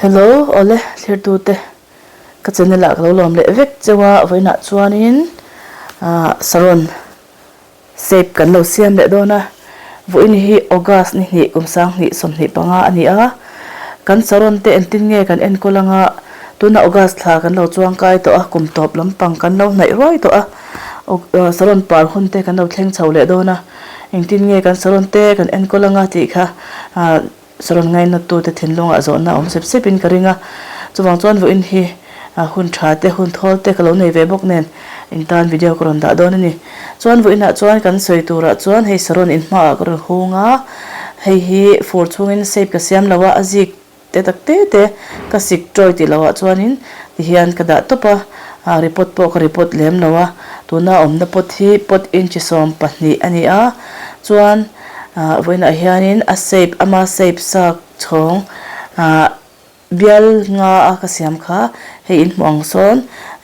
Hello awle thirtute ka channel ah ka lo lawm leh vek cheu a vawiinah chuanin ah saron shape kan lo siam leh dawn a vawiin hi August ni hnih kum sanghnih 25 a ni a kan saron te engtin nge kan enkawl anga tuna August thla kan lo chuangkai tawh a kum tawp lampang kan lo hnaih ruai tawh a saron par hun te kan lo thleng chho leh dawn a engtin nge kan saron te kan enkawl anga tih kha ah. Saron ngainawttute thinlungah zawhna a awm sep sepin ka ring a, chuvang chuan vawiin hi hun tha te, hun thawl te ka lo nei ve bawk nen in tan video ka rawn dah dawn a ni. Chuan vawiinah chuan kan sawi turah chuan hei saron in hmaah ka rawn hung a, hei hi fur chhungin shape ka siam lo a, a zik te tak te te ka sik tawi tih lohah chuanin tihian ka dah tawp a, report pawh ka report lem lo a, tuna awmna pot hi pot inchi 12 a ni a, chuan. Ah vawiinah hianin a shape ama shape sak chhawng ah bial nga a ka siam kha hei in hmuh ang sawn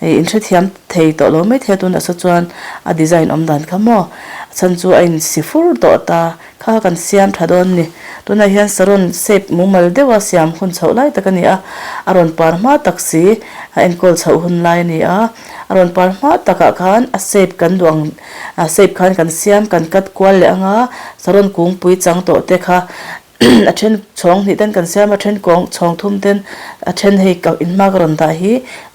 ih in hrethiam thei tawh lo maithei a tunah saw chuan a design awm dan kha maw a chhan chu a in si fur tawh ta kha kan siam tha dawn a ni tunah hian saron shape mumal deuha siam hun chhoh lai tak a ni a a rawn par hma tak si a enkawl chhoh hun lai a ni a a rawn par hma takah khan a shape kan duh ang. A shape khan kan siam kan cut kual leh anga saron kungpui chang tawh te kha a then chhawng hnih ten kan siam a then kawng chhawng thum ten a then hei ka inhma ka rawn dah hi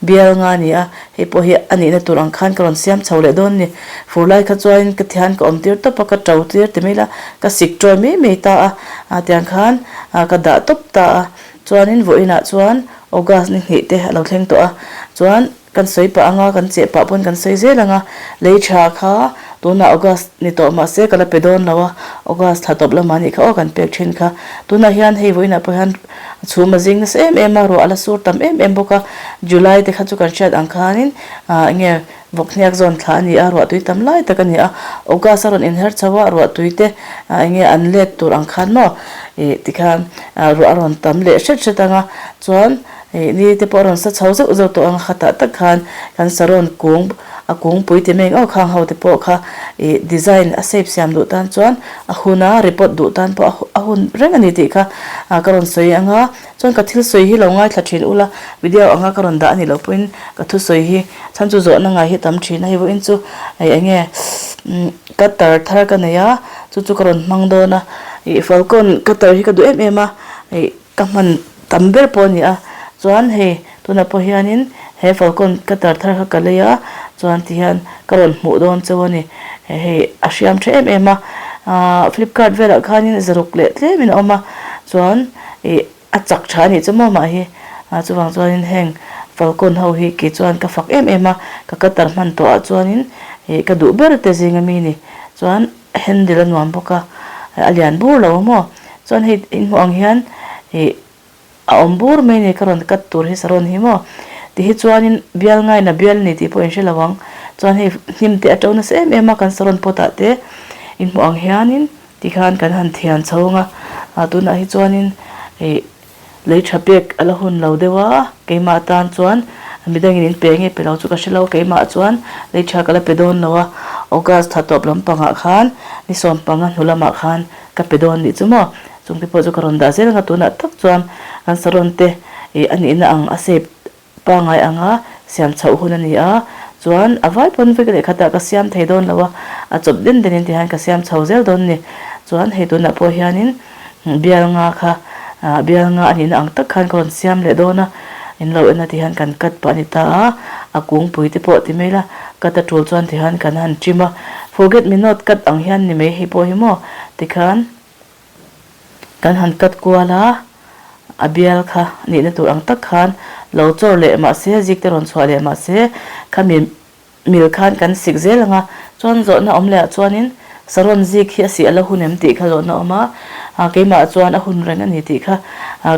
bial nga a ni a hei pawh hi a nihna tur ang khan ka rawn siam chho leh dawn a ni fur lai kha chuanin ka thian ka awm tir tawp a ka to tir ti mai ila ka sik tawi mai mai ta a ah tiang khan ah ka dah tawp ta a chuanin vawiinah chuan August ni hnih te a lo thleng tawh a chuan. Kan sawi pah anga, kan cheh pah pawn kan sawi zel anga, lei tha kha tunah August ni tawh mahse ka la pe dawn lo a, August thla tawp lamah nih kha aw kan pek thin kha. Tunah hian hei vawiinah pawh hian chhum a zing nasa em em a, ruah a la sur tam em em bawk a, July te kha chu kan hriat ang khanin ah enge vawkhniak zawn thla a ni a, ruah tui tam lai tak a ni a, August a rawn inher chho a, ruah tui te ah enge an let tur ang khan maw ih tikhan ruah a rawn tam leh hret hret anga chuan Ih ni te pawh a rawn sa chho zeuh zeuh tawh ang a khatah tak khan kan saron kung a kungpui ti mai ang khang ho te pawh kha ih design a shape siam duh tan chuan a hun a report duh tan pawh a hun reng a ni tih kha ah ka rawn sawi ang a chuan ka thil sawi hi lo ngaithla thin ula video anga ka rawn dah a nih loh pawhin ka thusawi hi chhan chu zawhna ngai hi tam thin a hei vawiin chu ih eng nge cutter thar ka nei a chu chu ka rawn hmang dawn a ih falcon cutter hi ka duh em em a ih. Ka hman tam ber pawh a ni a, chuan hei tunah pawh hianin he falcon cutter thar kha ka lei a, chuan ti hian ka rawn hmuh dawn chauh a ni. Hei a hriam tha em em a, aah flipkart velah khanin zaruk leh tlemin a awm a, chuan ih a chak tha a nih chu maw mah hi, chuvang chuanin heng falcon ho hi kei chuan ka fak em em a, ka cutter hman tawh ah chuanin ih ka duh ber te zinga mi ni, chuan. Handle a nuam bawk a, a lian bur lo a maw? Chuan hei in hmuh ang hian ih a awm bur mai a ni ka rawn cut tur hi saron hi maw? Ti hi chuanin bial ngaina bial a ni tih pawh in hre lo ang. Chuan hei hnim te a to nasa em em a kan saron pot ah te in hmuh ang hianin tikhan kan han thian chho ang a, ah tunah hi chuanin ih Lei tha pek a la hun lo deuh a, keimah atan chuan midangin in pe nge pe lo chu ka hre lo, keimah chuan lei tha ka la pe dawn lo a, August thla tawp lampangah khan ni 15 hnu lamah khan ka pe dawn nih chu maw, chungte pawh chu ka rawn dah zel ang a, tunah tak chuan kan saron te ih a nihna ang a shape Pangngai anga siam chhoh hun a ni a, chuan a vai pawn vek leh khatah ka siam thei dawn lo a, a chawp den denin ti hian ka siam chho zel dawn a ni. Chuan hei tunah pawh hianin bial nga kha bial nga a nihna ang tak khan ka rawn siam leh dawn a, in lo en a ti hian kan cut pah a ni ta a, a kungpui te pawh ti mai la, cut a tul chuan ti hian kan han trim a, forget me not cut ang hian ni mai hei pawh hi maw tikhan. Kan han cut kual a, a bial kha nihna tur ang tak khan lo chawr leh mah se, zik te rawn chhuah leh mah se, khami mil khan kan sik zel ang a, chuan zawhna awm leh ah chuanin saron zik hi a sih a la hun em tih kha zawhna awm a, keimah ah chuan a hun reng a ni tih kha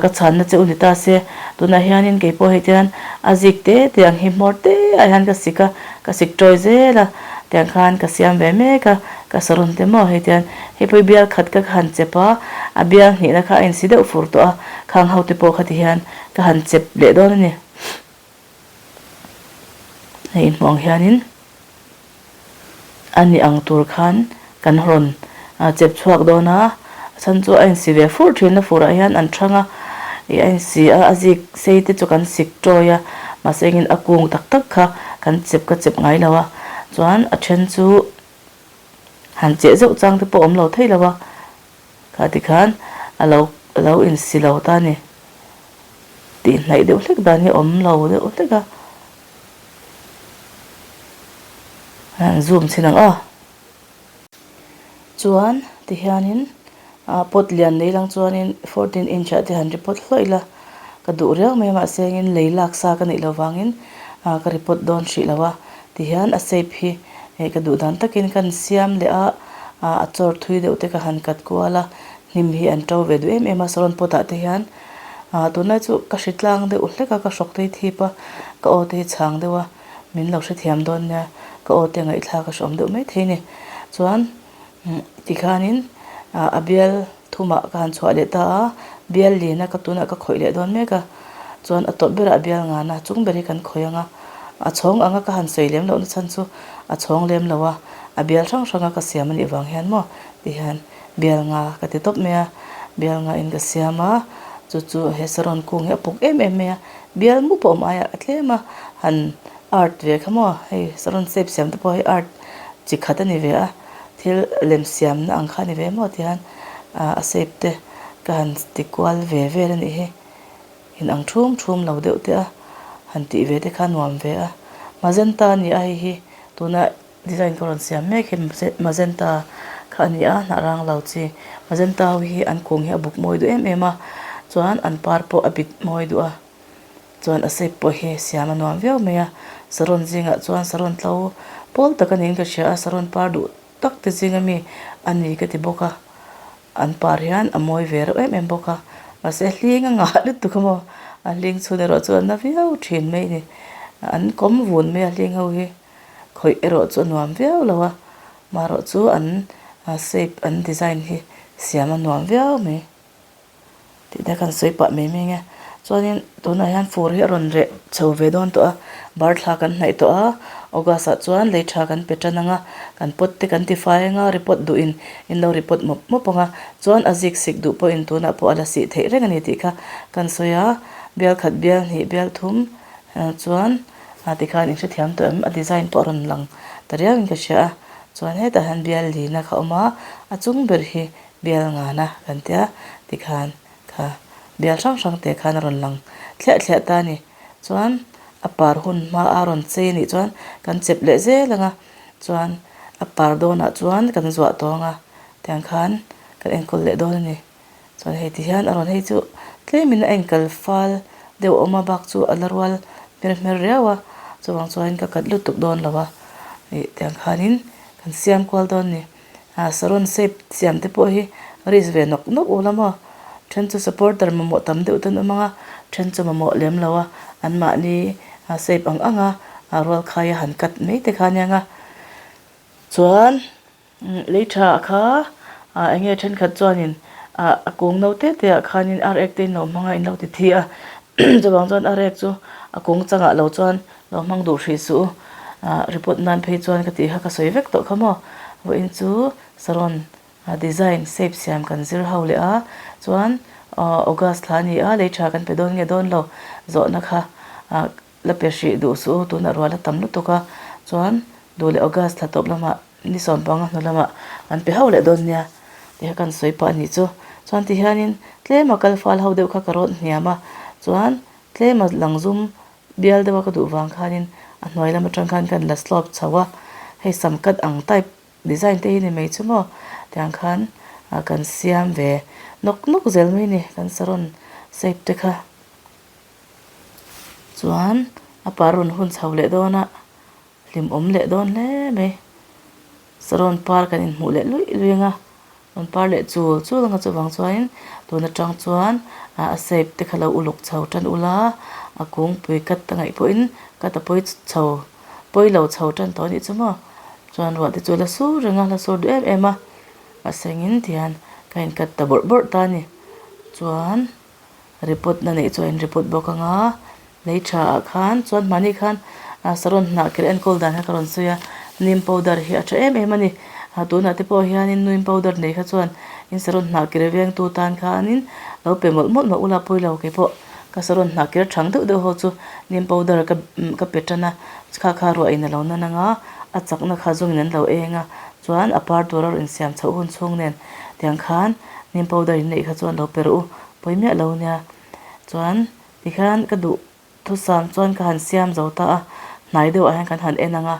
ka chhanna che u ni ta se, tunah hianin keipawh hei tian a zik te te ang hi hmawr te ah hian ka sik a, ka sik tawi zel a, tiang khan ka siam ve mek a, ka saron te maw hei tian. Hei pawh hi bial khat ka han chep a, a bial hnihna kha a insi deuh fur tawh a, khang ho te pawh kha ti hian ka han chep leh dawn a ni. Hei inhmuh ang hianin a ni ang tur khan kan rawn chep chhuak dawn a, a chhan chu a insi ve fur thin a, furah hian an thang a, Ih a insi a, a zik sei te chu kan sik tawi a, mahse engin a kung tak tak kha kan chep ka chep ngai lo a, chuan a then chu han cheh zeuh chang te pawh awm lo thei lo a, kha tikhan a lo a lo insi lo ta a ni. Tih hnaih deuh hlek dan hi a awm lo deuh hlek a, an zoom chhin ang aw. Chuan tihianin ah pot lian nei lang chuanin 14 inch ah te han report hlawih ila ka duh riau mai a mahse engin lei lak sa ka neih loh vangin ah ka report dawn hrih lo a tihian a shape hi eh ka duh dan takin ka han siam leh a ah a chawr thui deuh te ka han cut kual a hnim hi an to ve duh em em a saron pot ah te hian ah tunlai chu ka hri tlang deuh hlek a ka hrawk te hi thip a ka aw te hi chhang deuh a. Min lo hrethiam dawn nia, ka aw te ngaihthlak a hreawm deuh maithei a ni. Chuan tikhanin a bial thumah ka han chhuah leh ta a, bial lina ka tunah ka khawih leh dawn mek a, chuan a tawp berah a bial ngana chung ber hi kan khawih ang a, a chhawng anga ka han sawi lem lohna chhan chu a chhawng lem lo a, a bial hrang hranga ka siam a nih vang hian maw tihian bial nga ka ti tawp mai a, bial nga in ka siam a, chu chu he saron kung hi a puk em em mai a. Bial mup a awm aiah a tlem a, han art ve kha maw hei saron shape siam te pawh hi art chi khat a ni ve a, thil lem siamna ang kha a ni ve maw tihian ah a shape te ka han ti kual ve vel a nih hi, in ang thum thum lo deuh te a han tih ve te kha nuam ve a, magenta a ni a hei hi tuna design ka rawn siam mek hi magenta kha a ni a hnah rang lo chi magenta ho hi an kung hi a buk mawi duh em em a chuan an par pawh a bit mawi duh a chuan a shape pawh hi siam a nuam viau mai a saron zingah chuan saron tlo pawl tak a niin ka hria a saron par duh tak te zinga mi a ni ka ti bawk a an par hian a mawi ve reuh em em bawk a mahse hling a ngah lutuk a maw a hling chhun erawh chu a na viau thin mai a ni an kawm vun mai a hling ho hi. Khawih erawh chu a nuam viau lo a, marawh chu an shape an design hi siam a nuam viau mai tih te khan sawi pah mai mai ang e. Chuanin tunah hian fur hi a rawn reh chho ve dawn tawh a, bar thla kan hnaih tawh a, August ah chuan lei tha kan pe tan ang a, kan pot te kan tifai ang a, report duhin in lo report mawp mawp ang a, chuan a zik sik duh pawhin tunah pawh a la sih theih reng a ni tih kha kan sawi a, bial khat bial hnih bial thum chuan. A tikhan in hrethiam tawh em? A design pawh a rawn lang ta riau in ka hria a, chuan hetah hian bial lina kha a awm a, a chung ber hi bial ngana kan tia tikhan kha bial hrang hrang te khan a rawn lang thliah thliah ta a ni. Chuan a par hun hma a rawn chei a nih chuan kan chep leh zel ang a, chuan a par dawnah chuan kan zuah tawng a, tiang khan kan enkawl leh dawn a ni. Chuan hei ti hian a rawn hei chu tlemin a enkal fal deuh a awm a bak chu a la rual hmer hmer riau a chuvang chuan ka cut lutuk dawn lo a ih tiang khanin kan siam kual dawn a ni ah saron shape siam te pawh hi risk ve nawk nawk ula maw then chu supporter mamawh tam deuh te an awm ang a then chu mamawh lem lo a anmahni shape ang ang a rual khai a han cut mai te kha ania nga chuan. Lei tha kha ah eng nge thenkhat chuanin ah a kung no te te ah khanin ar ek te in lo hmang a in lo ti thi a chuvang chuan ar ek chu a kung changah lo chuan lo hmang duh hrih suh u ah report nan phei chuan ka tih kha ka sawi vek tawh kha maw vawiin chu saron design shape siam kan zir ho leh a chuan august thla a ni a lei tha kan pe dawn nge dawn lo zawhna kha ah La pe hrih duh suh u, tunah rual a tam lutuk a, chuan duh leh August thla tawp lamah ni sawmpanga hnu lamah an pe hauh leh dawn nia tih kha kan sawi pah a nih chu. Chuan ti hianin tlema kal fal ho deuh kha ka rawt hniam a, chuan tlema lang zum bial deuha ka duh vang khanin a hnuai lam atang khan kan la slope chho a, hei sam cut ang type design te hi ni mai chu maw tiang khan kan siam ve nawk nawk zel mai a ni kan saron shape te kha. Chuan a par rawn hun chho leh dawn a, hlimawm leh dawn hle mai. Saron par kan inhmuh leh luih luih ang a, rawn par leh chul chul ang a chuvang chuanin tun atang chuan a shape te kha lo uluk chho tan ula, a kungpui cut a ngaih pawhin cut a pawi chho pawi lo chho tan tawh a nih chu maw. Chuan ruah te chu a la sur reng a, la sur duh em em a, mahse engin tihian ka in cut ta bawrh bawrh ta a ni. Chuan. Report na neih chu a in report bawk ang a, lei tha ah khan chuan hmani khan saron hnah khelh enkawl dan kha ka rawn sawi a, neem powder hi a tha em em a ni, tunah te pawh hianin neem powder nei kha chuan In saron hnah kir vengtu tan khanin lo pe mawlh mawlh mah ula pawilo keipawh ka saron hnah kir thang deuh deuh ho chu neem powder ka ka pe tan a kha kha ruah in a lo nan anga a chakna kha zawngin an lo eng a chuan a par tur a rawn insiam chhoh hun chhung nen tiang khan neem powder in neih kha chuan lo pe rawh u pawi miah lo nia chuan tikhian ka duh Thusam chuan ka han siam zo ta a, hnai deuhah hian kan han en ang a,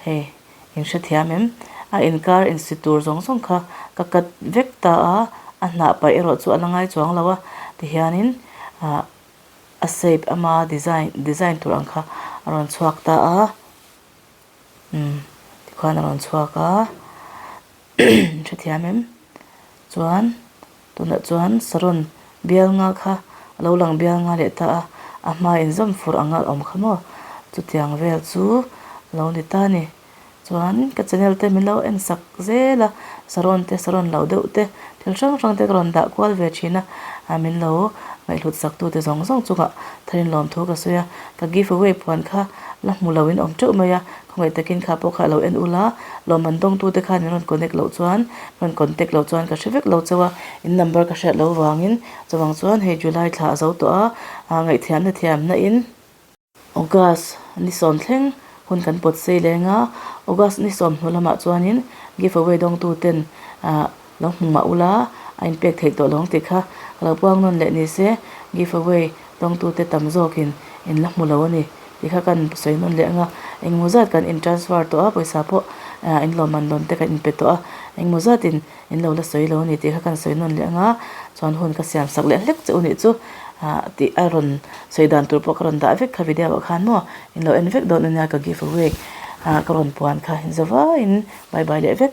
hei in hrethiam em? A inkar insi tur zawng zawng kha ka cut vek ta a, a hnah paih erawh chu a la ngai chuang lo a, tihianin ah a shape ama design design tur ang kha a rawn chhuak ta a, umm tikhuan a rawn chhuak a, in hrethiam em? Chuan. Tunah chuan saron bial nga kha a lo lang bial nga leh ta a, a hma in zawm fur ang a awm kha maw? Chutiang vel chu a lo ni ta a ni. Chuan ka channel te min lo en sak zel a, saron te saron lo deuh te thil hrang hrang te ka rawn dah kual ve thin a, a min lo ngaihhlut sak tu te zawng zawng chungah tharin lawmthu ka sawi a, ka give away puan kha la hmu lo in awm teuh mai a, Khawngaih takin kha pawh kha a lo en ula, lawmman dawngtute khan min rawn connect loh chuan, min rawn contact loh chuan ka hre vek lo chauh a, in number ka hriat loh vangin chuvang chuan hei July thla a zo tawh a, ah ngaihthiamna thiamna in August ni sawm thleng hun kan pawt sei leng a, August ni sawm hnu lamah chuanin give away dawngtuten ah lo hmu mah ula a inpek theih tawh lo ang tih kha ka lo puang nawn leh ni se, give away dawngtute tam zawkin in la hmu lo a ni. Ti kha kan sawi nawn leh ang a, engmaw zat kan in transfer tawh a, pawisa pawh in lawmman dawn te kan in pe tawh a, engmaw zat in in lo la sawi lo a ni tih kha kan sawi nawn leh ang a, chuan hun ka siam sak leh hlek che u nih chu tih a rawn sawi dan tur pawh ka rawn dah vek kha video ah khan maw in lo en vek dawn a nia ka give away ka rawn puan kha in za vaiin bye bye leh vek.